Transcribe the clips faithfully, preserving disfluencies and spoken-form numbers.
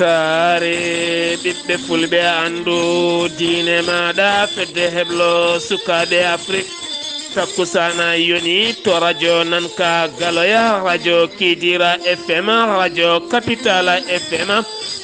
Taare ɓiɓɓe fulɓe, anndu diine maaɗa, fedde heblo sukaaɓe Afrik. Takkusaana yoni to radio Nanka Galoya, radio Kidira F M, radio Kapitala F M,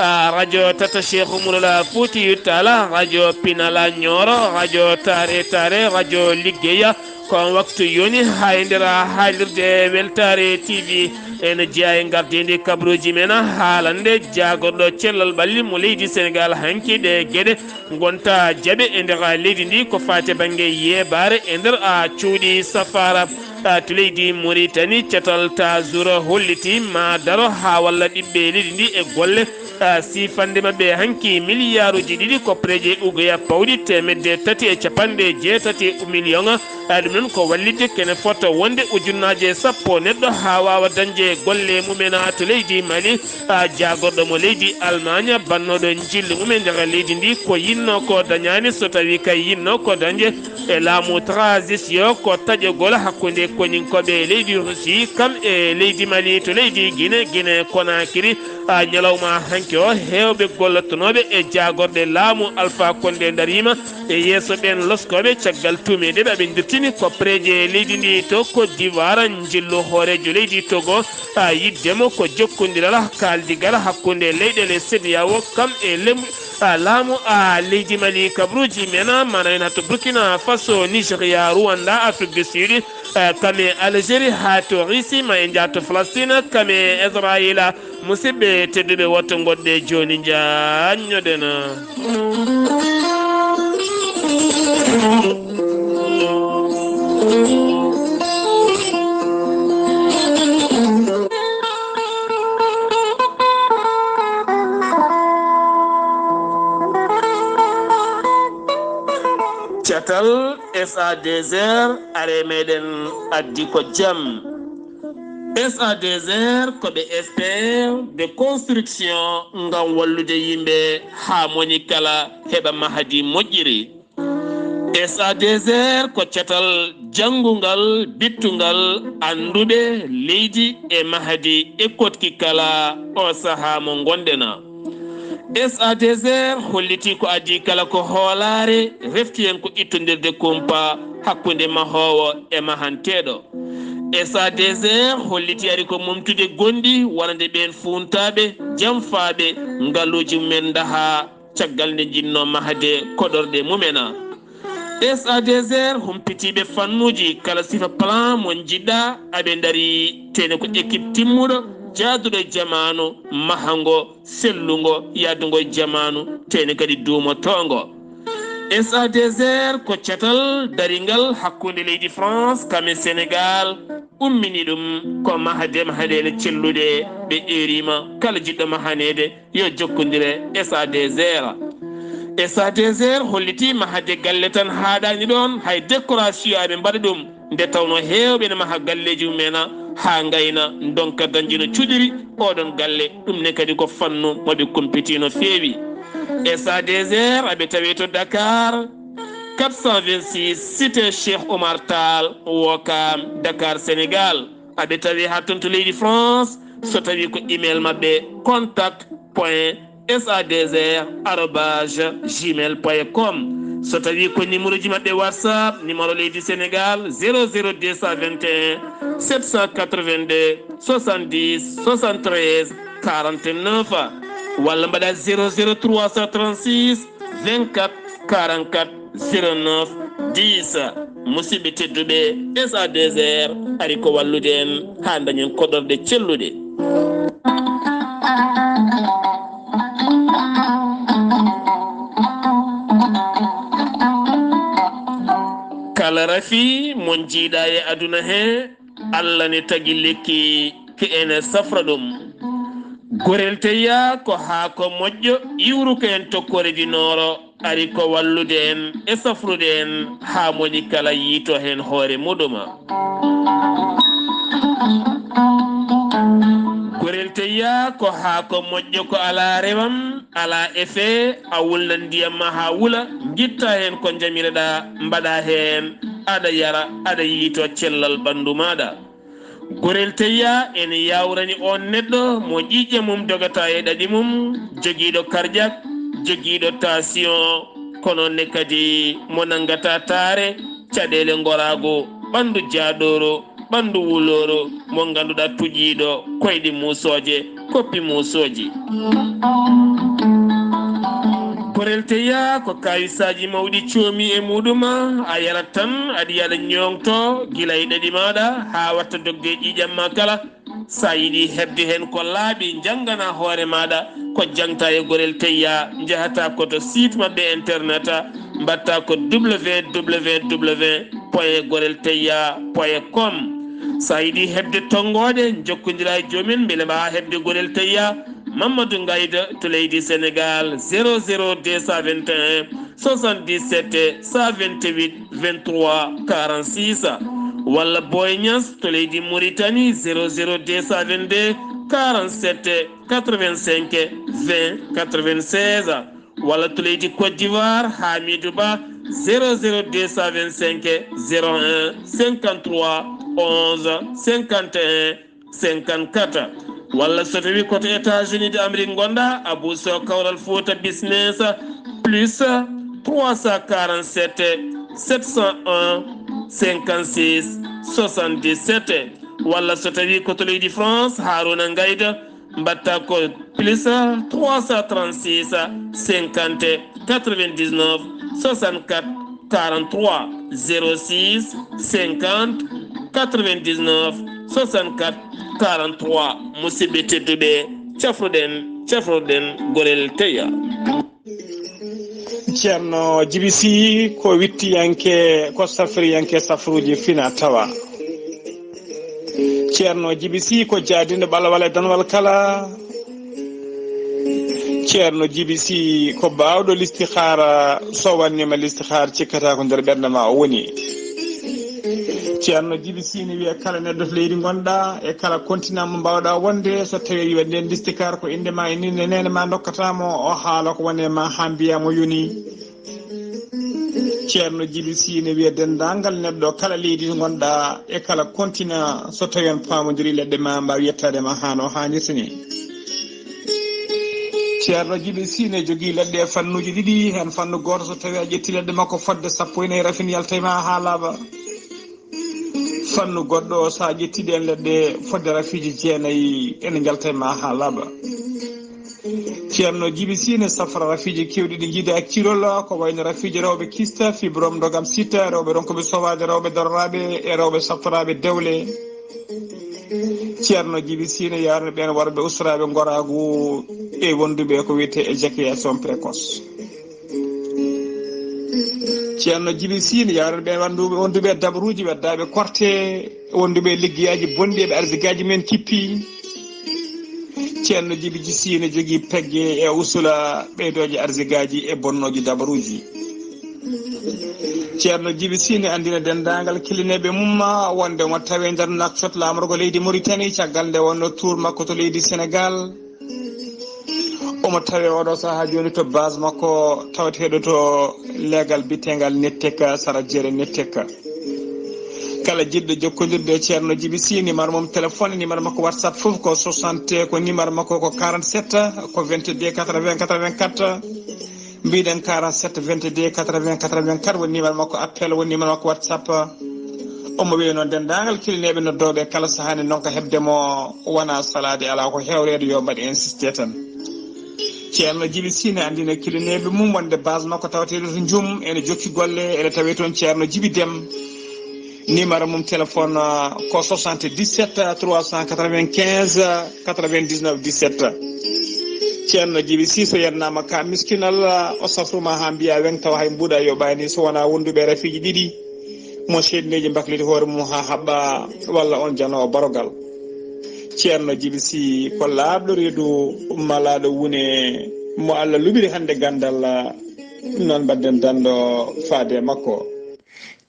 a radio Tata Cheikh Oumarul Foutiyou Tall, radio Pinala Nioro, radio Taare Taare, radio Liggeya. Ko on waktu yoni haa e nder haalirde Weltaare T V. En jeyaa e ngardiindi kabaruuji men haalande jaagorɗo cellal ɓalli mo leydi Senegaal hanki ɗe geɗe ngonta jaɓe e nder leydi ndi ko faati bannge yeebaare e nder a cuuɗi safaara. A to leydi Mauritanie, catal ta zura holliti ma daro haa walla ɓiɓɓe leydi ndi e golle. A siifannde maɓɓe hanki miliyaaruuji ɗiɗi ko projet Ugoya pawɗi teemedde tati e capanɗe jeetati miliyoŋ. A ɗum noon ko wallitde kene fota wonde ujunnaaje sappo neɗɗo haa waawa dañde golle mumen a to leydi Mali. A jaagorɗo mo leydi Almaaña bannooɗo njillu mumen nder leydi ndi ko yinnoo ko dañaani so tawii kay yinnoo ko dañde e laamu transition ko taƴogol hakkunde koninkooɓe leydi Russie kam e leydi Mali to leydi Guinée, Guinée Conakry. A ñalawma hanki o heewɓe gollotonooɓe e jaagorɗe laamu Alpha Condé ndariima e yeeso ɓeen loskooɓe caggal tuumeede ɓe aɓe ndirtini ko preje leydi ndi to Côte d'Ivoire njillu hooreejo leydi Togo. A yiɗde mo ko jokkondiral kaaldigal hakkunde leyɗeele CEDEAO kam e lem a laamu a leydi Mali kabaruuji men mana en to Burkina Faso, Nigeria, Rwanda, Afrique du Sud, a kam e Algérie haa to Russie ma en njaa to Palestine kam e Israël. Musidɓe tedduɓe, woto ngoɗɗe jooni njaanñoɗen. Catal S A deux R are meɗen addi ko jam. S A deux R ko ɓe expert de construction ngam wallude yimɓe haa moni kala heɓa mahadi moƴƴiri. S A deux R ko catal janngungal, bittungal annduɓe leydi e mahadi e koɗki kala o sahaa mo ngonɗen-aa. S A deux R hollitii ko adii kala ko hoolaare, refti heen ko ittondirde kumpa hakkunde mahoowo e mahanteeɗo. S A deux R hollitii ari ko momtude gonɗi wonande ɓeen fuuntaaɓe, jamfaaɓe, ngaluuji mumen ndahaa caggal nde njiɗnoo mahde koɗorɗe mumen. S A deux R humpitiiɓe fannuuji kala sifa plan mo njiɗɗaa, aɓe ndarii tene ko équipe timmuɗo, jaaduɗo e jamaanu, mahango, sellungo, yahdungo e jamaanu, tene kadi duumotoongo. S A deux R ko catal daringal hakkunde leydi France kam e Sénégal. Ummini ɗum ko mahde mahaɗeele celluɗe, ɓe eeriima kala jiɗɗo mahaneede yo jokkondire S A deux R. S A deux R hollitii mahde galle tan haaɗaani ɗoon, hay décoration aɓe mbaɗa ɗum, nde tawnoo heewɓe ne maha galleeji mumen haa ngayna, ndonka dañde no cuɗiri ooɗoon galle. Ɗum ne kadi ko fannu mo ɓe kumpiti no feewi. S A deux R aɓe tawee to Dakar, quatre cent vingt-six cité Cheikh Oumar Tall, Ouakam, Dakar, Sénégal. Aɓe tawee haa toon to leydi France, so tawii ko email maɓɓe contact point S A deux R arobase gmail point com. So tawii ko numéro ji maɓɓe WhatsApp, numéro leydi Sénégal, zéro zéro deux cent vingt et un sept cent quatre-vingt-deux soixante-dix soixante-treize quarante-neuf, walla mbaɗa zéro zéro trois cent trente-six vingt-quatre quarante-quatre zéro neuf dix. Musidɓe tedduɓe, S A deux R ari ko wallude en haa dañen koɗorɗe celluɗe. Kala rafi mo njiiɗa e aduna he, Allah ne tagi lekki ki ene safra ɗum. Gorel teya ko haako moƴƴo, iwru ko en tokkoore dinooro, ari ko wallude en e safrude en haa moni kala yiito heen hoore muɗum. Gorel teya ko haako moƴƴo, ko alaa rewam, alaa effet, a wulnan ndiyam ma haa wula, ngitta heen ko njamireɗaa, mbaɗa heen, aɗa yara, aɗa yiito cellal ɓanndu maaɗa. Gorel Teyya ene yawrani on neɗɗo mo ƴiiƴe mum dogata e ɗaɗi mum, jogiiɗo karjak, jogiiɗo tension, kono ne kadi mo nanngata taare, caɗeele ngoraago, ɓanndu jaaɗooro, ɓanndu wulooro, mo ngannduɗaa tuƴiiɗo koyɗi muusooje, koppi muusooji. Gorel Teyya ko kawisaaji mawɗi coomi e muɗum, a yarat tan, aɗa yaɗa ñoŋto gila e ɗaɗi maaɗa haa watta dogde ƴiiƴam ma kala. Sa yiɗi heɓde heen ko laaɓi, njanngana hoore maaɗa ko jaŋta e Gorel Teyya, njahata ko to site maɓɓe internet, mbaɗta ko www point gorel teyya point com. Sa yiɗi heɓde tonngooɗe, njokkondira e joomin mbele mbaawa heɓde Gorel Teyya. Mamadou Ngayda to leydi Sénégal, zéro zéro deux cent vingt et un soixante-dix-sept cent vingt-huit vingt-trois quarante-six, walla Boy Niass to leydi Mauritanie, zéro zéro deux cent vingt-deux quarante-sept quatre-vingt-cinq vingt quatre-vingt-seize, walla to leydi Côte d'Ivoire, Hamidou Ba, zéro zéro deux cent vingt-cinq zéro un cinquante-trois onze cinquante et un cinquante-quatre, walla so tawi ko to États-Unis d'Amérique ngonɗa, Abou Sow Kawral Fouta Business, plus trois cent quarante-sept sept cent un cinquante-six soixante-dix-sept, walla so tawi ko to leydi France, Harouna Ngayda, mbaɗta ko plus trois cent trente-six cinquante quatre-vingt-dix-neuf soixante-quatre quarante-trois, zéro six cinquante quatre-vingt-dix-neuf soixante-quatre quarante-trois. Musidɓe tedduɓe, cafruɗen, cafruɗen Gorel Teyya. Ceerno Jibi Sy ko wittiyanke, ko safriyanke safruuji fina tawa. Ceerno Jibi Sy ko jaadinɗo ɓalawal e danwal kala. Ceerno Jibi Sy ko baawɗo listihaara, so wanniima listihaara cikkata ko nder ɓernde ma o woni. Ceerno Jibi Sy ne wiya kala neɗɗo to leydi ngonɗa e kala continent mo mbaawɗa wonde, so tawi a wiya nden listihaara ko innde ma e innde neene ma ndokkata mo, o haala ko woni e ma haa mbiya mo yoni. Ceerno Jibi Sy ne wiya denndaangal neɗɗo kala leydi to ngonɗa e kala continent, so tawi on paamondiri leɗɗe ma mbaawa yettaade ma haa no haanirta ni. Ceerno Jibi Sy ne jogii leɗɗe e fannuuji ɗiɗi, heen fannu gooto so tawi a ƴetti leɗɗe makko fodde sappo ene rafini yalta e ma haa laaɓa. Fannu goɗɗo, so a ƴetti ɗeen leɗɗe fodde rafiiji jeenayi ene njalta e ma haa laaɓa. Ceerno Jibi Sy ne safra rafiiji keewɗi ɗi njiida e cirol, ko wayno rafiiji rewɓe kista, fibrome, ndogam sita, rewɓe ronkuɓe sowaade, rewɓe daroraaɓe e rewɓe saftoraaɓe dewle. Ceerno Jibi Sy ne yaarani ɓeen worɓe ustoraaɓe ngoraagu e wonduɓe ko wiyetee éjaculation précoce. Ceerno Jibi Sy ne yaarani ɓeen wonduɓe, wonduɓe dabaruuji, weddaaɓe korte, wonduɓe liggeyaaji bonɗi, ɓe arsigaaji men kippi. Ceerno Jibi Sy ne jogii pegge e usula ɓeydooje arsigaaji e bonnooji dabaruuji. Ceerno Jibi Sy ne anndina denndaangal kilineeɓe mum wonde omo tawee nder nakcot laamorgo leydi Mauritanie, caggal nde wonno tour makko to leydi Sénégal. Omo tawee oɗo sahaa jooni to base makko tawateeɗo to leegal biyeteegal Netteka, sara jeere Netteka. Kala jiɗɗo jokkondirde e Ceerno Jibi Sy, numéro mum téléphone, numéro makko WhatsApp fof ko soixante, ko numéro makko ko quarante-sept, ko vingt-deux quatre-vingts quatre-vingt-quatre. Mbiɗen quarante-sept vingt-deux quatre-vingts quatre-vingt-quatre woni numéro makko appel, woni numéro makko WhatsApp. Omo wiya noon denndaangal kilineeɓe noddooɓe kala sahaa ne ndonka heɓde mo, wona salaade, alaa ko heewreede, yo mbaɗ insisté tan. Ceerno Jibi Sy ne anndina kilineeɓe mum wonde base makko tawateeɗo to Njum ene jokki golle, ene tawee toon Ceerno Jibi Dem. Numéro mum téléphone, ah, ko soixante-dix-sept trois cent quatre-vingt-quinze quatre-vingt-dix-neuf dix-sept. Ceerno Jibi Sy, so yennaama ka miskinal, o safruma haa mbiya weŋ tawa hay mbuuɗa yoɓaani, so wonaa wonduɓe rafiiji ɗiɗi, mo seedneeji mbakliti hoore mum haa haɓɓa, walla on janoowo barogal. Ceerno Jibi Sy ko laaɓɗo reedu, malaaɗo wune, mo Allah luɓiri hannde ganndal, noon mbaɗden danndo faade e makko.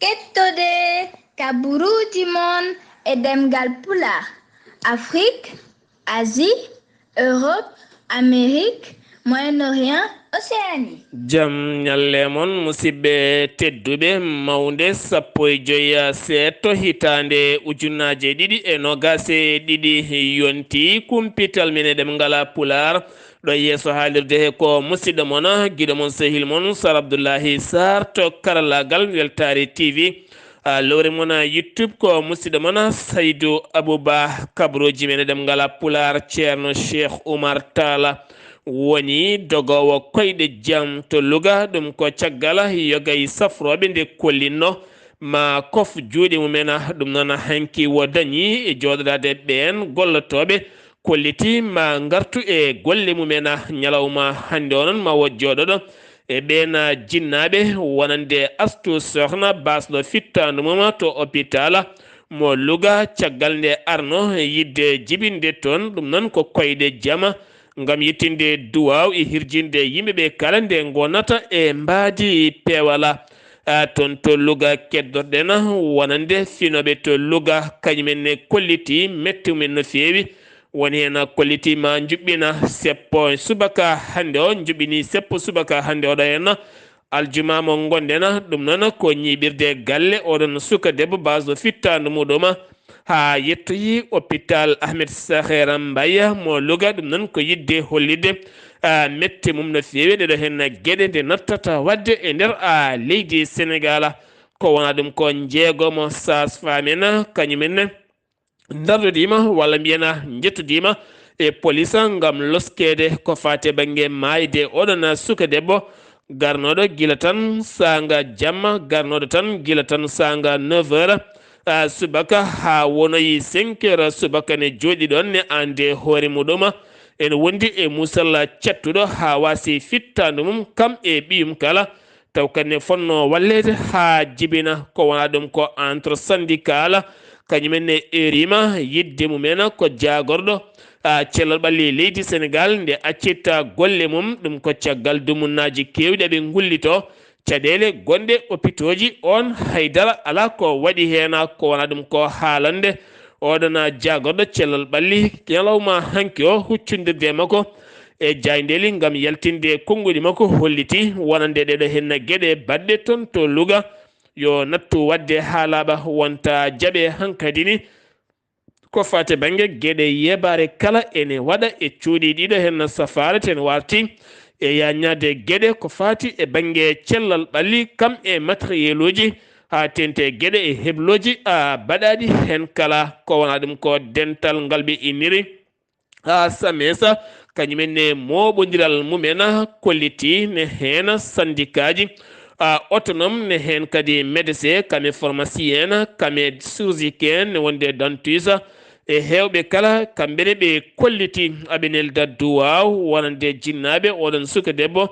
Kettode ka buruuji mon e ɗemngal Pulaar, Afrik, Asie, Europe, Amérique, Moyen-Orient, Jam ñalle mon, musidɓe tedduɓe. Mawnde sappo e joy seeɗto hitaande ujunaaje ɗiɗi e noogaas e ɗiɗi yonti. Kumpital men e ɗemngal Pulaar ɗo yeeso haalirde he ko musidɗo mon, giɗo mon, sehil mon, Sar Abdullahi Sarr to karallaagal Weltaare T V. A, lowre mon YouTube ko musidɗo mon Saydu Abuba. Kabrooji men e ɗemngal Pulaar, Ceerno Cheikh Oumar Talla woni dogoowo koyɗe jam to Louga. Ɗum ko caggal yoga e safrooɓe nde kollinno ma kof juuɗe mumen. Ɗum noon hanki wo dañi e jooɗodaade ɓeen gollotooɓe kolliti ma ngartu e golle mumen. Ñalawma hannde o noon ma wo jooɗoɗo e ɓeen jinnaaɓe wonande Astu Sohna baasɗo fittaandu mum to hôpital mo Louga, caggal nde arno yiɗde jibinde toon. Ɗum noon ko koyɗe jama ngam yettinde duwaaw e hirjinde yimɓe ɓe kala nde ngonata e mbaadi peewal. A, toon to Louga keddorɗen wonande finooɓe to Louga, kañumen ne kolliti mette mumen no feewi. Woni heen kolliti ma njuɓɓina seppo subaka hannde o, njuɓɓini seppo subaka hannde o ɗo heen aljuma mo ngonɗen. Ɗum noon ko ñiiɓirde galle oɗon suka debbo baasɗo fittaandu muɗum haa yettoyi hôpital Ahmed Sakhir Mbaye mo Louga. Ɗum noon ko yiɗde hollitde, a, mette mum no feewi. Ɗeɗo heen geɗe nde nattata waɗde e nder, a, leydi Senegal. Ko wona ɗum ko jeego mo sage-femme en, kañumen ne ndardodiima, walla mbiyen njettodiima e police ngam loskeede ko faati e bannge maayde oɗon suka debbo garnooɗo gila tan saanga jamma, garnooɗo tan gila tan saanga neuf heures, a, subaka haa wonoyi cinq heures subaka, ne jooɗi ɗoon ne ande hoore muɗum. Ene wondi e muusal cattuɗo haa waasi fittaandu mum, kam e ɓiyum kala. Taw kadi ne fotnoo walleede haa jibina. Ko wona ɗum ko entre syndical, kañum en ne eeriima yiɗde mumen ko jaagorɗo, a, cellal ɓalli leydi Senegal nde accita golle mum. Ɗum ko caggal dumunnaaji keewɗi eɓe ngullitoo caɗeele gonɗe opitooji, oon haydara alaa ko waɗi heen. Ko wona ɗum ko haalande oɗon jaagorɗo cellal ɓalli ñalawma hanki o huccondirde e makko e jaayndeeli ngam yaltinde konnguɗi makko, holliti wonande ɗeɗo heen geɗe baɗɗe toon to Louga yo nattu waɗde haa laaɓa, wonta jaɓe hankadi ni ko faati bannge geɗe yeebaare kala ene waɗa e cuuɗi ɗiɗo heen safaara ten warti e yaaññaade geɗe ko faati e bannge cellal ɓalli kam e matériel uji, haa teeŋti e geɗe e heblooji, a, baɗaaɗi heen kala. Ko wona ɗum ko dental ngal ɓe inniri a, SAMES, kañum en ne mooɓondiral mumen kolliti ne heen sandikaaji, a, autonome ne heen kadi médecin, kame pharmacien, kame chirurgien ne wonde dentiste, e heewɓe kala kamɓe ne ɓe kolliti aɓe nelda duwaaw wonande jinnaaɓe oɗon suka debbo,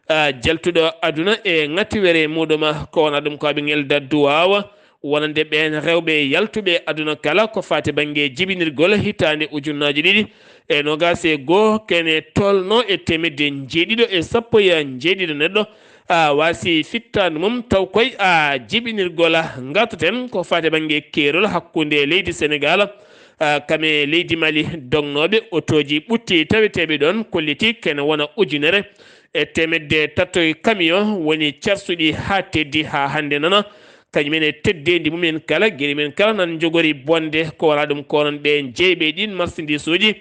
a, jaltuɗo aduna e ŋattiwere muɗum. Ko wona ɗum ko aɓe nelda duwaaw wonande ɓeen rewɓe yaltuɓe aduna kala ko faati bannge jibinirgol hitaande ujunnaaji ɗiɗi e noogaas e goo, kene tolno e teemedde jeeɗiɗo e sappo e jeeɗiɗo neɗɗo, a, waasi fittaandu mum, taw koy, a, jibinirgol. Ngartaten ko faati bannge keerol hakkunde leydi Senegal, a, kame leydi Mali, dognooɓe otooji ɓutti taweteeɓe ɗoon kolliti kene wona ujunere e teemedde tato e kamiyo woni carsuɗi haa teddi haa hannde nana. Kañum en e teddeendi mumen kala, geɗe men kala nan njogori bonde. Ko wona ɗum ko onon ɓe jeyɓe ɗiin marchandise uji.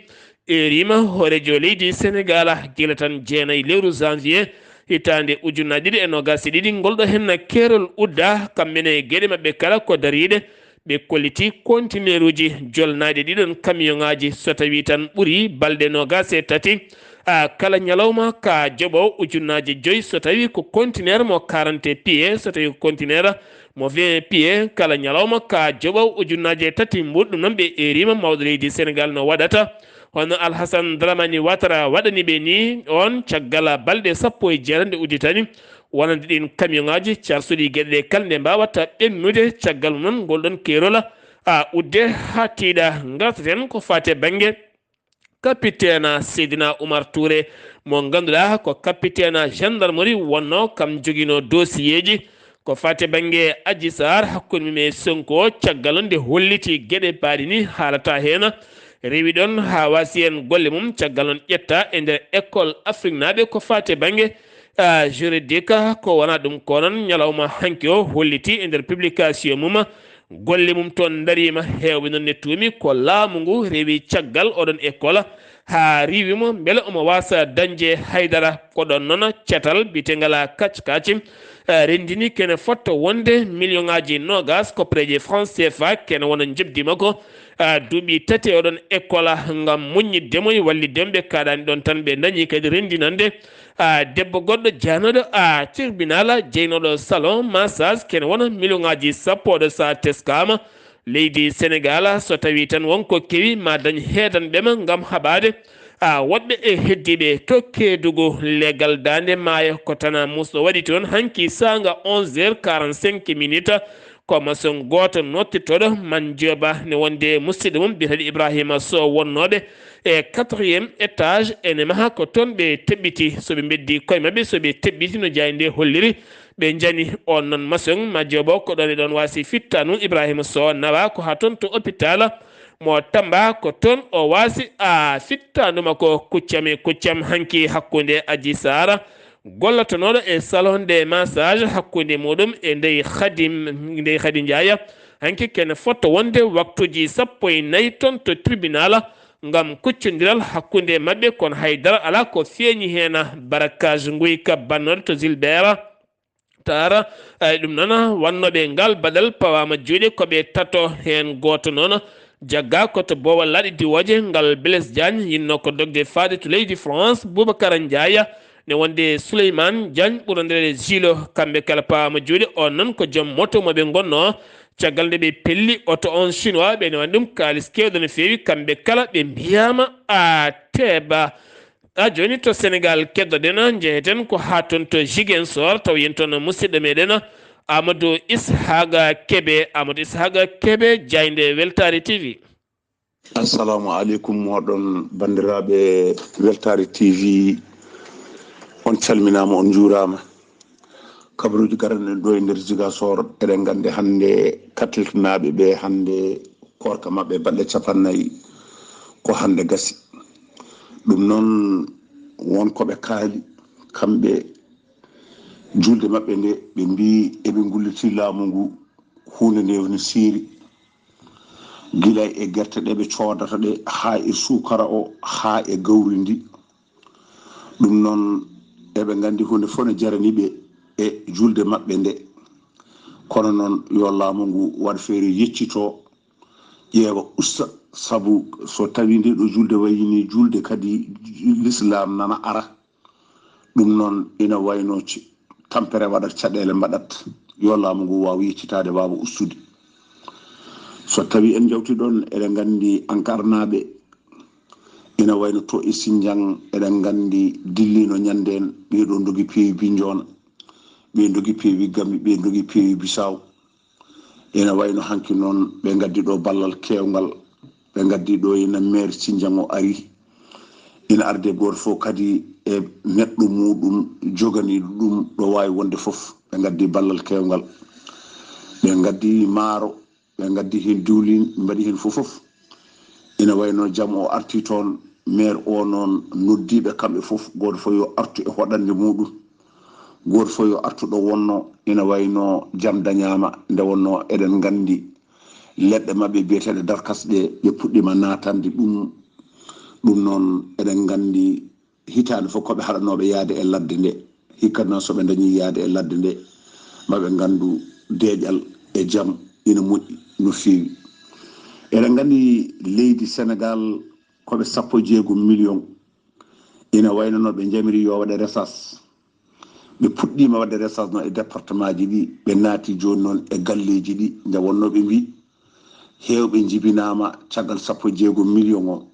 Eeriima hooreejo leydi Senegal gila tan jeenayi lewru janvier hitaande ujunnaaje ɗiɗi e noogaas e ɗiɗi, ngol ɗo heen keerol udda, kamɓe ne geɗe maɓɓe kala ko dariiɗe. Ɓe kolliti kontineeruuji jolnaaɗi ɗiɗon kamiyoŋaaji, so tawii tan ɓuri balɗe noogaas e tati, a, kala ñalawma ka joɓoowo ujunnaaje joy, so tawii ko kontineer mo quarante pieds, so tawii ko kontineer mo vingt pieds, kala ñalawma ka joɓoowo ujunnaaje tati mbuuɗ. Ɗum noon ɓe eeriima mawɗo leydi Senegal no waɗata, hono Alhasan Dramani Watara waɗani ɓe ni oon caggal balɗe sappo e jeetati nde udditani wonande ɗiin kamiyoŋaaji carsuɗi geɗe ɗe kala nde mbaawata ɓennude. Caggal mum noon ngol ɗoon keerol a udde haa tiiɗa. Ngartaten ko faati e bannge kapiteena Seydina Oumar Touré mo ngannduɗaa ko kapiteena gendarmerie wonnoo, kam joginoo dosiyeeji ko faati e bannge Adji Sarr hakkunde mum e Sonko. Caggal noon nde holliti geɗe baaɗe ni haalata heen, rewi ɗoon haa waasi heen golle mum. Caggal noon ƴetta e nder école afriknaaɓe ko faati e bannge Juridique. Ko wona ɗum ko noon, ñalawma hanki o holliti e nder publication mum golle mum toon ndariima. Heewɓe noon ne tuumi ko laamu ngu rewi caggal oɗon école haa riiwi mo mbele omo waasa dañde haydara. Ko ɗoon noon catal biyeteengal kackaci renndini kene fotta wonde million ngaaji noogas koppareeje franc C F A, kene wona njoɓdi makko duuɓi tati e oɗon école ngam muññitde mo e wallitde mo. Ɓe kaaɗaani ɗoon tan, ɓe ndañi kadi renndinande debbo goɗɗo jeyanooɗo tribunal, jeynooɗo salon massage, kene wona million ngaaji sappo. Ɗo so a teskaama leydi Senegal, so tawii tan won ko kewi, ma dañ heedanɓe ma ngam haɓaade woɗɓe e heddiiɓe to Keedugu. Leegal daande maayo ko tana musɗo waɗi toon hanki saanga onze heures quarante-cinq minutes. Ko masoŋ gooto nottitooɗo Manjooba ne wonde musidɗo mum biyeteeɗo Ibrahima Sow wonnooɓe e quatrième étage ene maha ko toon ɓe teɓɓiti. So ɓe mbeddi koye maɓɓe, so ɓe teɓɓiti no jaaynde holliri, ɓe njani. On noon masoŋ Manjooba ko ɗoon e ɗoon waasi fittaandu Ibrahima Sow nawa ko haa toon to hôpital mo Tamba, ko toon o waasi a fittaandu makko kuccam e kuccam hanki hakkunde Aji Saara gollotonooɗo e salon de massage hakkunde muɗum e Ndey Khady, Ndey Khady Ndiaye. Hanki kene fotta wonde waktuuji sappo e nayi toon to tribunal ngam kuccondiral hakkunde maɓɓe, kono hay dara alaa ko feeñi heen. Barakaji Nguyka bannooɗo to Gilbert Tara, ay ɗum noon wannooɓe ngal baɗal pawaama juuɗe ko ɓe tato, heen gooto noon jaggaa ko to boowal laaɗe diwooje ngal. Blaise Diagne yinnoo ko dogde faade to leydi France. Boubacar Ndiaye ne wonde Souleymane Diagne ɓurandereede Gilo, kamɓe kala pawaama juuɗe. On noon ko joom moto mo ɓe ngonnoo. Caggal nde ɓe pelli oto on chinois, ɓe newani ɗum kaalis keewɗo no feewi, kamɓe kala ɓe mbiyaama a teeba. A jooni to Senegal keddoɗen, njeheten ko haa toon to Ziguinchor, taw yen toon musidɗo meɗen Amadou Ishaga Kebe. Amadou Ishaga Kebe, jaaynde Weltaare T V. Assalamu aleykum, moɗon banndiraaɓe Weltaare T V, on calminaama, on njuuraama. Kabaruuji garanɗen ɗo e nder Ziguinchor, eɗen nganndi hannde Katilkinaaɓe ɓe, hannde koorka maɓɓe balɗe capannay ko hannde gasi. Ɗum noon, won ko ɓe kaali, kamɓe julde maɓɓe nde, ɓe mbii eɓe ngulliti laamu ngu, huunde nde woni siiri, gila e gerte ɗe ɓe coodata ɗe, haa e suukara o, haa e gawri ndi. Ɗum noon, eɓe nganndi huunde fof ne jarani ɓe e julde maɓɓe nde. Kono noon, yo laamu ngu waɗ feere yeccito, ƴeewa, usta, sabu so tawii nde ɗo julde wayini julde kadi Lislaam nana ara, ɗum noon ina wayno ci-, tampere waɗat, caɗeele mbaɗat, yo laamu ngu waaw yeccitaade, waawa ustude. So tawii en njawtii ɗoon, eɗen nganndi Ankarnaaɓe, ina wayno to e Sinjang, eɗen nganndi dilliino ñanndeen, ɓee ɗoo ndogi peewi Binjoona, ɓee ndogi peewi Gambi, ɓee ndogi peewi Bisaaw. Ina wayno hanki noon, ɓe ngaddi ɗo ballal keewngal, ɓe ngaddi ɗo ina meer Sinjang o ari, ina arde gooto fof kadi e neɗɗo muuɗum joganiiɗo ɗum ɗo waawi wonde fof. Ɓe ngaddi ballal keewngal, ɓe ngaddi maaro, ɓe ngaddi heen diwlin, ɓe mbaɗi heen fof fof. Ina wayno jam o arti toon, meer o noon noddiiɓe kamɓe fof, gooto fof yo artu e hoɗannde muuɗum, gooto fof yo artu ɗo wonno. Ina wayno jam dañaama, nde wonno eɗen nganndi leɗɗe maɓɓe biyeteeɗe darkas ɗe, ɓe puɗɗiima naatande ɗum. Ɗum noon eɗen nganndi hitaande fof ko ɓe haɗanooɓe yahde e ladde nde. Hikka noon so ɓe ndañii yahde e ladde nde, ma ɓe nganndu deeƴal e jam ina moƴƴi no feewi. Eɗen nganndi leydi Senegal ko ɓe sappo e jeego million. Ina wayno no ɓe njamiri yo waɗe resas. Ɓe puɗɗiima waɗde resas noon e département ji ɗi, ɓe naati jooni noon e galleeji ɗi, nde wonnoo ɓe mbii heewɓe njibinaama caggal sappo e jeego million o.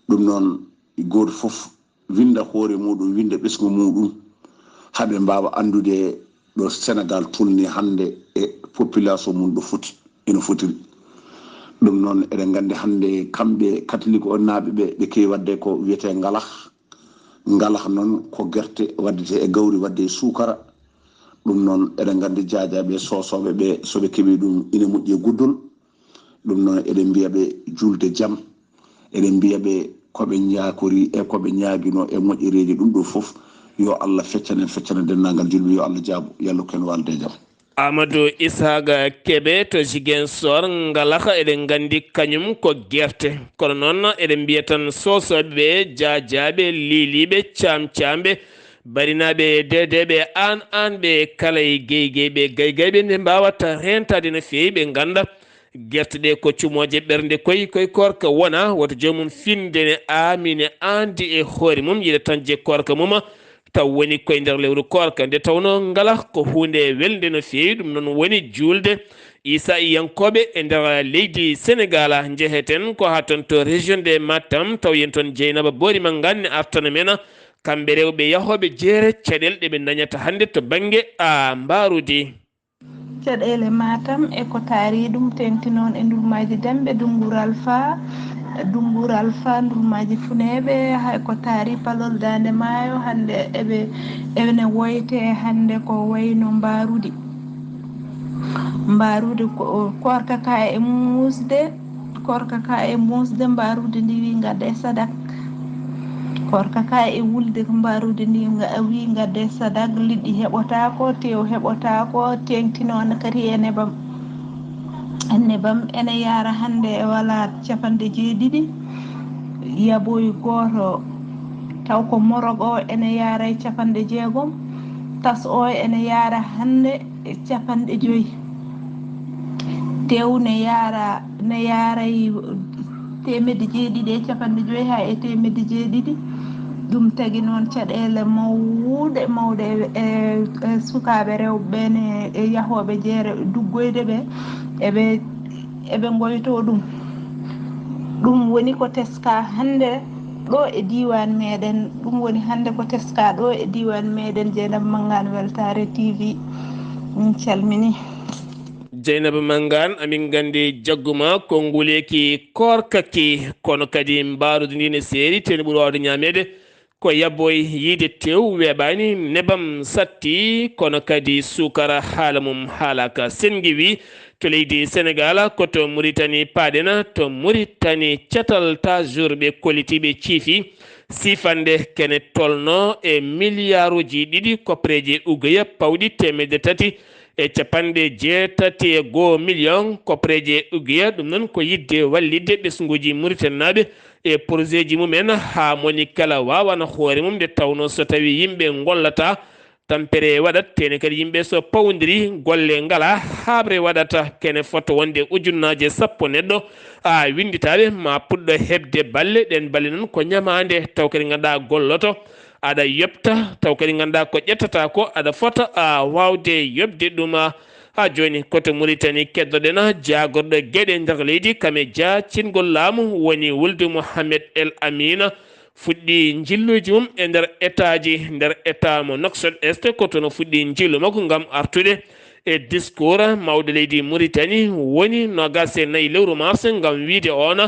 Ɗum noon, gooto fof winnda hoore muuɗum, winnda ɓesngu muuɗum, haa ɓe mbaawa anndude ɗo Senegal tolni hannde e population mum ɗo foti, ino fotiri. Ɗum noon, eɗen nganndi hannde kamɓe katolik o naaɓe ɓe, ɓe kewi waɗde ko wiyetee ngalah. Ngalah noon ko gerte waɗdete e gawri, waɗde e suukara. Ɗum noon, eɗen nganndi jaajaaɓe soosooɓe ɓe, so ɓe keɓii ɗum, ina moƴƴi e guddol. Ɗum noon, eɗen mbiya ɓe juulde jam. Eɗen mbiya ɓe ko ɓe njaakori e ko ɓe ñaaginoo e moƴƴereeji ɗum ɗo fof, Yo Allah feccane, feccane denndaangal julɓe, yo Allah jaabo, yo Allah ko en waalde e jam. Amadou Isaaga Kebe to Ziguinchor, ngalaha eɗen nganndi kañum ko gerte. Kono noon eɗen mbiya tan soosooɓe ɓe, jaajaaɓe, liiliiɓe, caamcaamɓe, barinaaɓe, deedeeɓe, aan aanɓe, kala e geygeyɓe, gaygayɓe nde mbaawata reentaade no feewi, ɓe ngannda gerte ɗe ko cumooje ɓernde koy, koy koorka wona, woto joomum finde ne aamine aandi e hoore mum, yiɗa tan je koorka mum, taw woni koye nder lewru koorka. Nde tawnoo ngala ko huunde welnde no feewi, ɗum noon woni juulde Isa iyankooɓe e nder leydi Senegaal. Njeheten ko haa toon to région de Matam, taw yen toon Jeynaba Boori Manngaan ne artana men kamɓe rewɓe yahooɓe jeere caɗeele ɗe ɓe ndañata hannde to bannge, a, mbaarudi. Caɗeele Matam e ko taari ɗum, teeŋti noon e ndulmaaji demɓe, Dunnguur Alfa, Dunnguur Alfa, ndulmaaji funeeɓe, hay ko taari palol Daande Maayo, hannde eɓe, ene woyte hannde ko wayno mbaarudi. Mbaarudi ko, koorka ka e muusde, koorka ka e muusde, mbaarudi ndi wi ngadde sadak. Koorka ka e wulde ko mbaarudi ndi nga-, wi ngadde sadak, liɗɗi heɓotaako, tew heɓotaako, teeŋti noon kadi e nebam. Nebam ene yaara hannde e wala capanɗe jeeɗiɗi, yaboy gooto, taw ko morog o ene yaara e capanɗe jeegom, tas o ene yaara hannde e capanɗe joyi. Tew ne yaara, ne yaaray teemedde jeeɗiɗi e capanɗe joyi haa e teemedde jeeɗiɗi. Ɗum tagi noon caɗeele mawɗe, mawɗe e, e, e sukaaɓe rewɓe ɓe ne, e yahooɓe jeere duggoyde ɓe, eɓe, eɓe ngoytoo ɗum. Ɗum woni ko teskaa hannde ɗo e diiwaan meeɗen. Ɗum woni hannde ko teskaa ɗo e diiwaan meeɗen. Jeynaba Manngaan, Weltaare T V, min calminii. Jeynaba Manngaan, amin nganndi jaggu ma ko nguleeki koorka ki, kono kadi mbaarudi ndi ne seeri, tee ne ɓuri waawde ñaameede ko yaboy yiide tew weeɓaani, nebam satti, kono kadi suukara haala mum haalaaka. Senngi wi to leydi Senegaal, ko to Muritani paaɗen, to Muritani catal ta jour ɓe kolliti ɓe ciifi siifannde kene tolno e miliyaaruuji ɗiɗi koppareeje ugeya pawɗi teemedde tati e capanɗe jeetati e goo miliyoŋ koppareeje ugeya. Ɗum noon ko yiɗde wallitde ɓesnguuji Muritaninaaɓe e projetji mum en haa moni kala waawana hoore mum, nde tawnoo so tawii yimɓe ngollataa, tampere waɗat, tee ne kadi yimɓe so pawondiri golle ngalaa, haaɓre waɗata, kene fota wonde ujunnaaje sappo neɗɗo, a, winnditaaɓe, ma puɗɗo heɓde balle. Ɗeen balle noon ko ñamaande, taw kadi ngannduɗaa golloto, aɗa yoɓta, taw kadi ngannduɗaa ko ƴettata ko, aɗa fota, a, waawde yoɓde ɗum, a. Haa jooni, ko to Muritani keddoɗen jaagorɗo geɗe nder leydi, kam e jaacingol laamu, woni wulde Mohamed El Amina, fuɗɗi njilluuji mum e nder etaaji, nder etaa mo Nouakchott Est, ko toon o fuɗɗi njillu makko ngam artude e discours mawɗo leydi Muritani, woni noogaas e nayi lewru mars, ngam wiyde oon,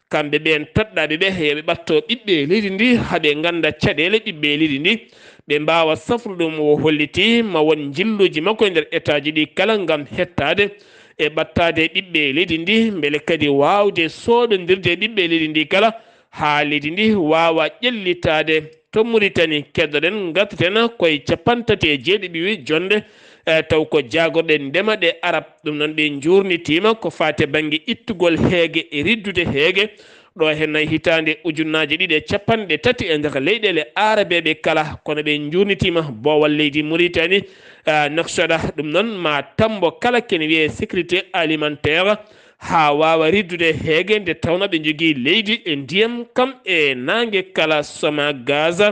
kamɓe ɓeen toɗɗaaɓe ɓe, yo ɓe ɓatto ɓiɓɓe leydi ndi, haa ɓe ngannda caɗeele ɓiɓɓe leydi ndi, ɓe mbaawa safrude ɗum. O holliti ma won njilluuji makko e nder etaaji ɗi kala ngam hettaade e ɓattaade ɓiɓɓe leydi ndi, mbele kadi waawde sooɗondirde e ɓiɓɓe leydi ndi kala, haa leydi ndi waawa ƴellitaade. To Muritani, keddoɗen, ngartaten koye capanɗe tati e jeeɗiɗi jonde, eh, taw ko jaagorɗe ndema ɗe Arab. Ɗum noon, ɓe njuurnitiima ko faati e bannge ittugol heege e riddude heege. Ɗo heen nayi hitaande ujunnaaje ɗiɗi e capanɗe tati e nder leyɗeele aarabeeɓe kala, kono ɓe njuurnitiima boowal leydi Muritani, eh, Nouakchott. Ɗum noon, ma tambo kala kene wiyee sécurité alimentaire, haa waawa riddude heege nde tawnoo ɓe njogii leydi e ndiyam kam e naange kala. Soma Gaz,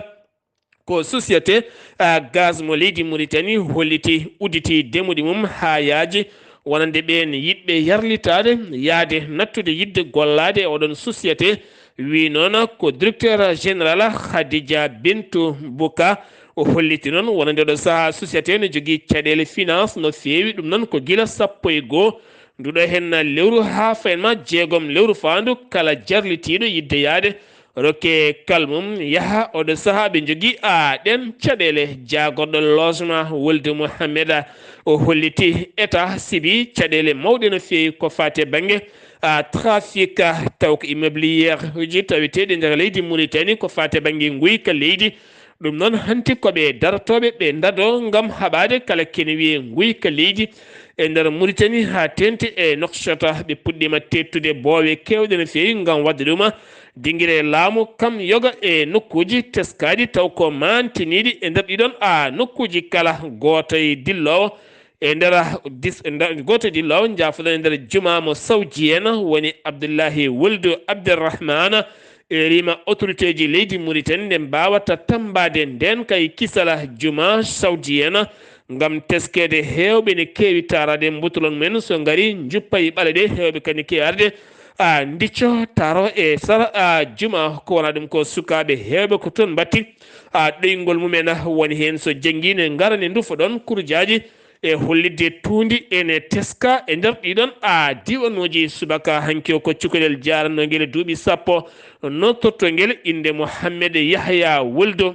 ko société, ah, gaz mo leydi Muritani holliti udditi demuɗi mum haa yaaji, wonande ɓeen yiɗɓe yarlitaade, yahde nattude yiɗde gollaade e oɗon société. Wi noon ko directeur général Khadija Bintou Bouka, o holliti noon wonande oɗo sahaa société no jogii caɗeele finance no feewi, ɗum noon ko gila sappo e goo nduɗo heen lewru haa fayin ma jeegom lewru faandu, kala jarlitiiɗo yiɗde yahde rokke kal mum yaha. Oɗo sahaa ɓe njogii a ɗeen caɗeele. Jaagorɗo logement Wulde Mohamed, o holliti état sibi caɗeele mawɗe no feewi ko faati e bannge, a, trafic, taw ko immobilier uji taweteeɗi nder leydi Mauritanie, ko faati e bannge nguyka leydi, Ɗum noon, hanti ko ɓe darotooɓe ɓe ndado ngam haɓaade kala kene wiyee nguyka leydi e nder Muritani haa teeŋti e Nokcota. Ɓe puɗɗiima teettude boowe keewɗe no feewi ngam waɗde ɗum dingire laamu kam yoga e nokkuuji teskaaɗi taw ko maantiniiɗi e nder ɗiɗon a nokkuuji kala. Gooto e dilloowo e nder dis-, nda-, gooto e dilloowo njaafoɗon e nder juma mo Sawjiyena woni Abdullahi Wuldu Abderrahmana. Ɓe riima autorité ji leydi Muritani nde mbaawata tammbaade ndeen kay kisala juma Sawjiyena ngam teskeede heewɓe ne keewi taaraade mbutulon men so ngari njuppa e ɓale ɗe heewɓe kadi ne keewi arde a ndicco taro e sara a juma ko wona ɗum ko sukaaɓe heewɓe ko toon mbatti a ɗoyngol mumen woni heen so jenngi ne ngara ne ndufa ɗoon kurujaaji e hollitde tuundi ene teska e nder ɗiɗon a diiwanuuji. Subaka hanki o ko cukalel jaarannoongel duuɓi sappo nottortoongel innde Mohammed Yahya Wuldo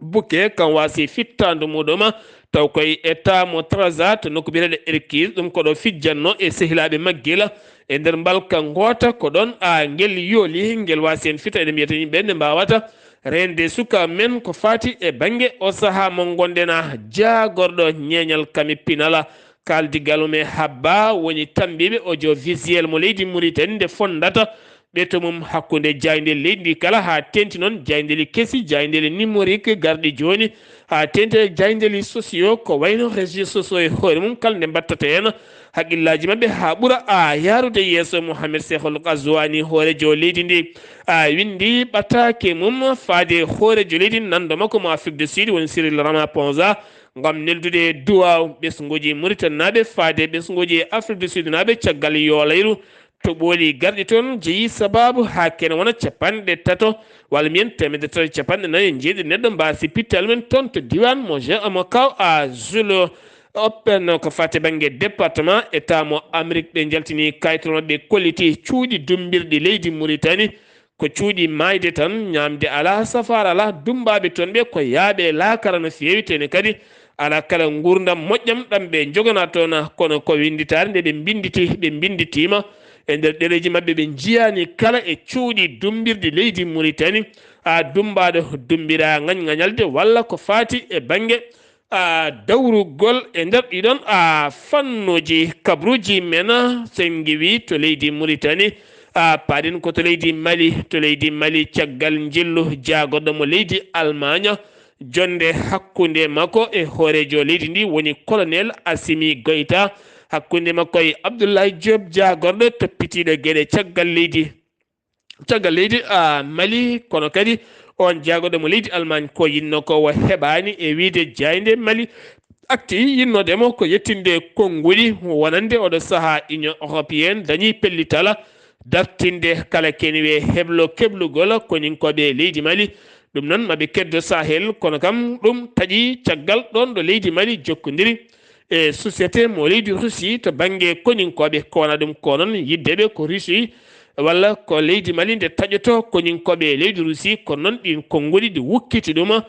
Buke kam waasi fittaandu muɗum taw koye état mo Trarza to nokku biyeteeɗo Erkis. Ɗum ko ɗo fijjanno e sehilaaɓe maggila e nder mbalka ngoota ko ɗoon a ngel yooli ngel waasi heen fita eɗen mbiyata yimɓe nde mbaawata reende suka men ko faati e bannge o sahaa mo ngonɗen a jaagorɗo ñeeñal kami pinala. Kaaldigal mum e habba woni tammbiiɓe audiovisuel mo leydi Muritani nde fonndata ɓeto mum hakkunde jaaynde leydi ndi kala haa teeŋti noon jaayndeeli kesi, jaayndeeli numérique garɗi jooni, haa teeŋti e jaayndeeli sociaux ko wayno réseaux sociaux e hoore mum kala nde mbattata heen haqqillaaji maɓɓe haa ɓura a yaarude yeeso. Mohamed Sehol Gazouani hoorejo leydi ndi a winndi ɓataake mum faade hoorejo leydi nanndo makko mo Afrique du Sud woni Cyril Ramaphosa ngam neldude duwaaw ɓesnguuji Muritanaaɓe faade ɓesnguuji Afrique du Sud naaɓe caggal yoolayru. To ɓooli garɗi toon jeyi sabaabu haa kene wona capanɗe tato walla mbiyen teemedde tato e capanɗe nayo e njeeɗiɗi neɗɗo mbaasi pittal men toon to diiwaan mo Jean mo kaw a Zulo Open ko faati bannge département état mo Amérique ɓe njaltini kayitol maɓɓe kolliti cuuɗi dummbirɗi leydi Muritani ko cuuɗi maayde tan, ñaamde alaa, safaara alaa, dummbaaɓe toon ɓe ko yaaɓe laakara no feewi, tene kadi alaa kala nguurndam moƴƴam ɗam ɓe njogana toon, kono ko winnditaare nde ɓe mbinnditi, ɓe mbinnditiima e nder ɗereeji maɓɓe, ɓe njiyaani kala e cuuɗi dummbirɗi leydi Muritani, a dummbaaɗo dummbira ŋañŋañalde walla ko faati e bannge a dawrugol e nder ɗiɗon a fannuuji kabruuji men, sen ngiwi to leydi Muritani a paaɗen ko to leydi Mali, to leydi Mali caggal njillu jaagorɗo mo leydi Almaaña, jonnde hakkunde makko e hooreejo leydi ndi woni Colonel Assimi Goïta, hakkunde makko e Abdoulaye Diop jaagorɗo toppitiiɗo geɗe caggal leydi. Caggal leydi a Mali, kono kadi oon jaagorɗo mo leydi Almaañ ko yinnoo ko o heɓaani e wiyde jaaynde Mali Actu yinnoode mo ko yettinde konnguɗi wonande oɗo sahaa Union Européenne dañii pellitala dartinde kala kene wiyee heblo keblugol koninkooɓe leydi Mali. Ɗum noon maɓe keddo Sahel, kono kam ɗum taƴii caggal ɗoon ɗo leydi Mali jokkondiri e société mo leydi Russie to bannge koninkooɓe. Ko wona ɗum ko noon yiddeɓe ko Russie walla ko leydi Mali nde taƴoto koninkooɓe leydi Russie, kono noon ɗiin konnguɗi ɗi wukkiti ɗum.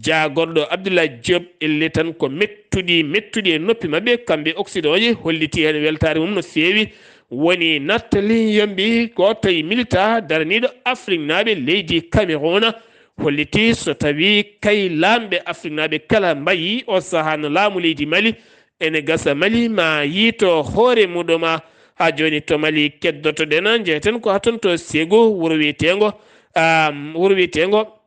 Jaagorɗo Abdoulaye Diop elli tan ko mettuɗi mettuɗi e noppi maɓɓe kamɓe Occident ji, holliti heen weltaare mum no feewi. Woni nattali yombi gooto e milita daraniiɗo Afriknaaɓe leydi Cameroun, holliti so tawii kay laamɓe Afriknaaɓe kala mbayi o sahaa no laamu leydi Mali, ene gasa Mali ma yiito hoore muɗum. Haa jooni to Mali keddotoɗen, njeheten ko haa toon to Ségou, wuro wiyeteengo, ah, wuro wiyeteengo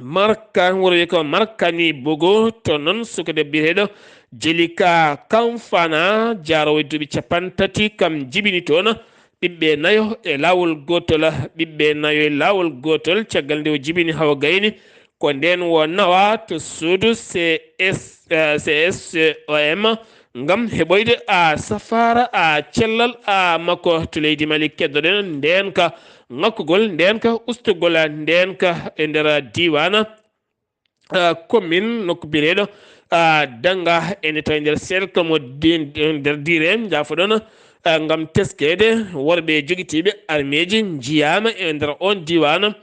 Marka, wuro wiyeteengo Markani Bogo, to noon suka debbo biyeteeɗo Jelika Kamfana, jaaroowo e duuɓi capanɗe tati, kam jibini toon ɓiɓɓe nayo e laawol gootol, ɓiɓɓe nayo e laawol gootol, caggal nde o jibini hawa gayni, ko ndeen o nawa to suudu C S, eh, C S O M ngam heɓoyde a safaara a cellal a makko to leydi Mali. Keddoɗen ndeenka ŋakkugol, ndeenka ustugol, ndeenka e nder diiwaan, ah, commune nokku biyeteeɗo, ah, Danga ene tawi nder cercle mo di-, nder Dire, njaafoɗon, ah, ngam teskeede worɓe jogitiiɓe armeeji njiyaama e nder oon diiwaan.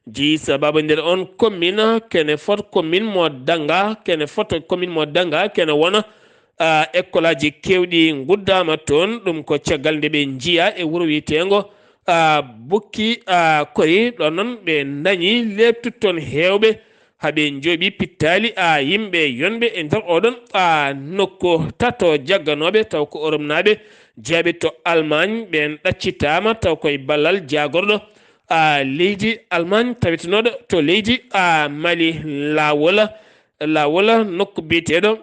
Jeyi sababu nder oon commune, kene foto commune mo Danga, kene foto commune mo Danga, kene wona, ah, ekkolaaji keewɗi nguddaama toon. Ɗum ko caggal nde ɓe njiyaa e wuro wiyeteengo, ah, Bukki, ah, Kori. Ɗoon noon ɓe ndañi leeɓtude toon heewɓe, Haɓe njooɓi pittaali a yimɓe yonɓe e nder oɗon a nokku tato jagganooɓe taw ko Oromnaaɓe jeyaaɓe to Almaañ, ɓeen ɗaccitaama taw koye ballal jaagorɗo a leydi Almaañ tawitinooɗo to leydi a Mali, laawol, laawol nokku biyeteeɗo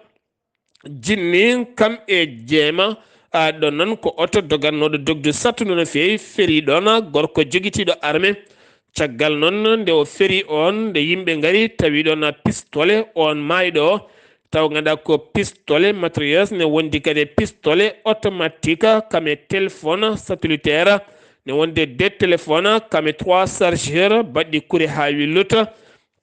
Jinni, kam e Jeema, a, ɗon noon ko oto dogannooɗo dogdu sattundu no feewi, ferii ɗoon gorko jogitiiɗo arme. Caggal noon nde o ferii oon, nde yimɓe ngari, tawi ɗoon pistole, oon maayɗo o, taw nganndaa ko pistole matriyos, ne wondi kadi e pistole otomatik, kam e téléphone satellitaire, ne wonde deux téléphone, kam e trois chargeur baɗɗi kure haa willuta.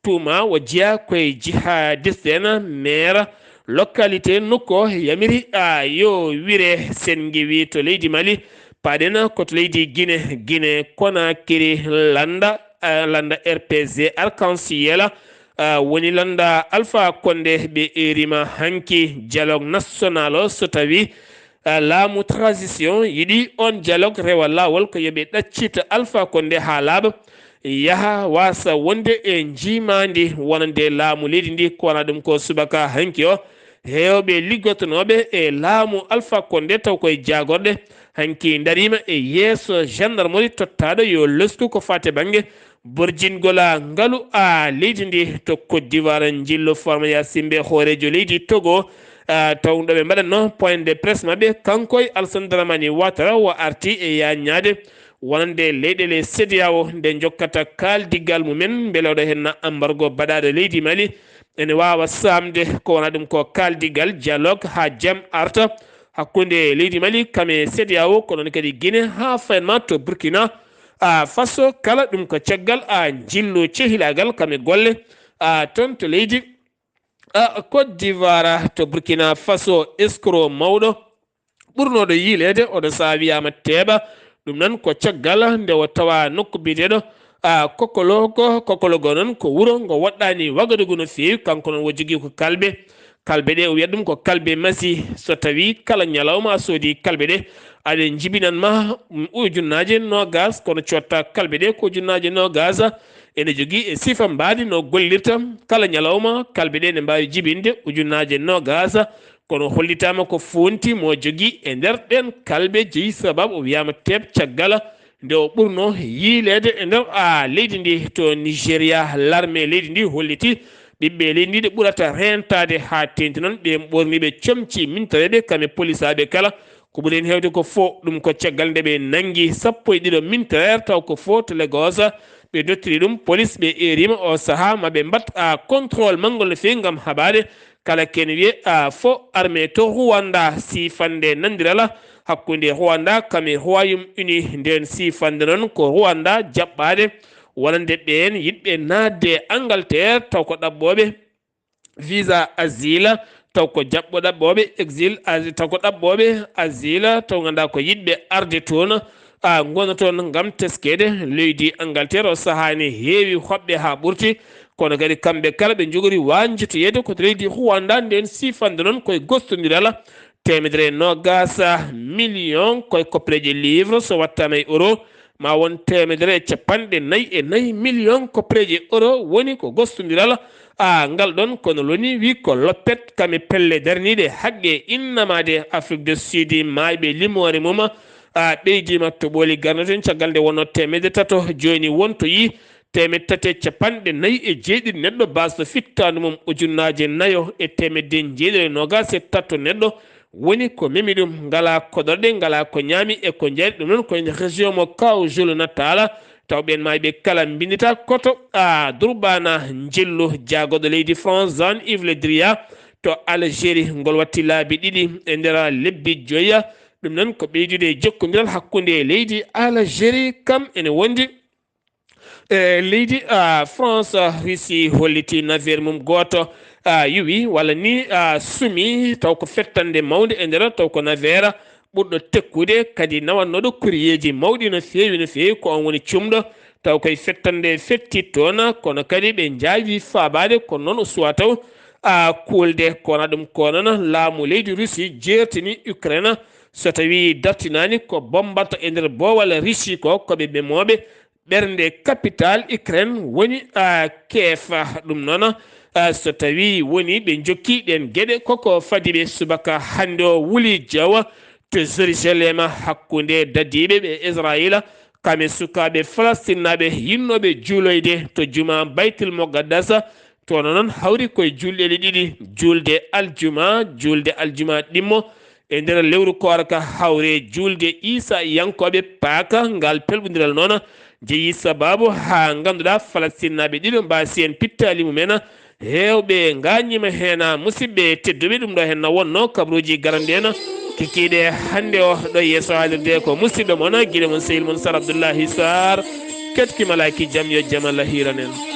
Tuuma o jeyaa koye jihadiste en, maire localité nokku o yamiri, a, yo wire Senngi wi to leydi Mali, paaɗen ko to leydi Gine, Gine Konakiri lannda, a, lannda R P G Arc-en-Ciel, a, woni lannda Alpha Condé ɓe eerima hanki dialogue national o so tawi a, laamu transition yiɗi oon dialogue rewa laawol ko yo ɓe ɗaccita Alpha Condé haa laaɓa, yaha waasa wonde e njiimaandi wonande laamu leydi ndi ko wona ɗum ko subaka hanki o. Heewɓe liggotonooɓe e laamu Alpha Condé taw koye jaagorɗe hanki ndariima e yeeso gendarmerie tottaaɗo yo losku ko faati bannge borjingol ngalu a leydi ndi to Côte d'Ivoire. Njillu Farmaya Simbe hooreejo leydi Togo, a, taw ɗo ɓe mbaɗatno point de presse maɓɓe, kanko e Alassane Dramane Ouattara o arti e yaññaade wonande leyɗeele CEDEAO nde jokkata kaaldigal mumen mbele oɗo henna embargo baɗaaɗo leydi Mali ene waawa saamde ko wona ɗum ko kaaldigal dialogue haa jam arta hakkunde leydi Mali kam e CEDEAO, ko noon kadi Gine haa faynma to Burkina a, Faso, kala ɗum ko caggal a, njillu cehilaagal kam e golle a, toon to leydi a, Côte d'Ivoire, to Burkina Faso, escroc mawɗo ɓurnooɗo yiileede oɗo sahaa wiyaama Teeɓa. Ɗum noon ko caggal nde o tawa nokku biyeteeɗo a, Kokologo. Kokologo noon ko wuro ngo woɗɗaani Wagadugu no feewi. Kanko noon o jogii ko kalbe. Kalbe ɗe o wiyata ɗum ko kalbe masi. So tawi kala ñalawma a soodi kalbe ɗe, aɗe njibinanma ujunnaaje noogas, kono cotta kalbe ɗe ko ujunnaaje noogas. Ene jogii e sifa mbaadi no gollirta. Kala ñalawma kalbe ɗe ne mbaawi jibinde ujunnaaje noogas. Kono hollitaama ko foonti mo jogii e nder ɗeen kalbe jeyi sababu o wiyaama Teeb caggal nde o ɓurno yiileede e nder a, leydi ndi. To Nigeria, l'armée leydi ndi holliti ɓiɓɓe leydi ndi ɗe ɓurata reentaade haa teeŋti noon ɓe ɓorniiɓe comci mintareeɓe kam e polisaaɓe kala. Ko ɓuri heen heewde ko fo ɗum ko caggal nde ɓe nanngi sappo e ɗiɗo mintareer taw ko fo to Lagos. Ɓe dottiri ɗum polis, ɓe eeriima o sahaa ma ɓe mbaɗ a, contrôle manngol no feewi ngam haɓaade kala ken wiye a, fo armée to Rwanda. Siifande nanndirala hakkunde Rwanda kam e Royaume Uni. Nden siifande noon ko Rwanda jaɓɓaade wonande ɓeen yiɗɓe naatde Angleterre taw ko ɗaɓɓooɓe visa asile, taw ko jaɓɓo ɗaɓɓooɓe exil, a, taw ko ɗaɓɓooɓe asile taw nganndaa ko yiɗɓe arde toon a, ngona toon ngam teskeede leydi Angleterre. O sahaa ne heewi hoɓɓe haa ɓurti, kono kadi kamɓe kala ɓe njogori wañjotoyeede ko to leydi Rwanda. Nden siifande noon koye gostondiral teemedere e noogas million koye koppereeje livre, so wattaama e euro ma won teemedere e capanɗe nayi e nayi million koppereeje euro woni ko gostondiral a, ngal ɗon. Kono loni wi ko loppet kam e pelle darniiɗe haqqe innamaade Afrique du Sud, maayɓe limoore mum a, ɓeydiima to ɓooli garnoto en caggal nde wonno teemedde tato, jooni wontoyi teemedde tati e capanɗe nayi e jeeɗiɗi neɗɗo, base no fittaandu mum ujunnaaje nayo e teemedde jeeɗiɗi e noogas e tato neɗɗo woni ko memi ɗum. Ngalaa koɗorɗe, ngalaa ko ñaami e ko njari. Ɗum noon ko e région mo KwaZulu Natal, taw ɓeen maayɓe kala mbinndita koto a, Durbaana. Njillu jaagorɗo leydi France, Jean-Yves Le Drian, to Algérie, ngol watti laabi ɗiɗi e nder lebbi joyi. Ɗum noon ko ɓeydude jokkondiral hakkunde leydi Algérie kam ene wondi e leydi a, France. Russie holliti navire mum gooto a, yuwi walla ni a, sumi taw ko fettande mawnde e nder, taw ko navire ɓurɗo tekkude kadi nawannooɗo koriyeeji mawɗi no feewi no feewi. Ko on woni cumɗo taw koye fettande fetti toon, kono kadi ɓe njaawi faabaade. Kono noon o suwa taw a, kuulde. Kono ɗum ko noon laamu leydi Russie jeertini Ukraine, so tawi dartinaani ko bombata e nder boowal Russie ko, ko ɓe ɓemooɓe ɓernde capital Ukraine woni a keefa. Ɗum noon, a, so tawi woni ɓe jokki ɗen geɗe, koko fadi ɓe subaka hannde o wuli jawa to Jerusalem hakkunde dadiiɓe ɓe Israila, kame sukaaɓe Falastinnaaɓe yinnooɓe juuloyde to juma Baytul Muqaddasa. Toon noon hawri koye juulɗe ɗe ɗiɗi, juulde aljuma, juulde aljuma ɗimmo e nder lewru koorka, hawre juulde Iisa yankooɓe Paaka. Ngal pelɓondiral noon jeyi sabaabu haa ngannduɗaa Falastinnaaɓe ɗiɗo mbaasi en pittaali mumen. Heewɓe ngaañiima heen, musidɓe tedduɓe, ɗum ɗo heen na wonno kabaruuji garanɗi en kikiiɗe hannde o. Ɗo yeeso haalirde ko musidɗo mon, giɗo mon, sehil mon Sar Abdullahi Sar. Ketki malaaki jam yo jam Allah hiiran en.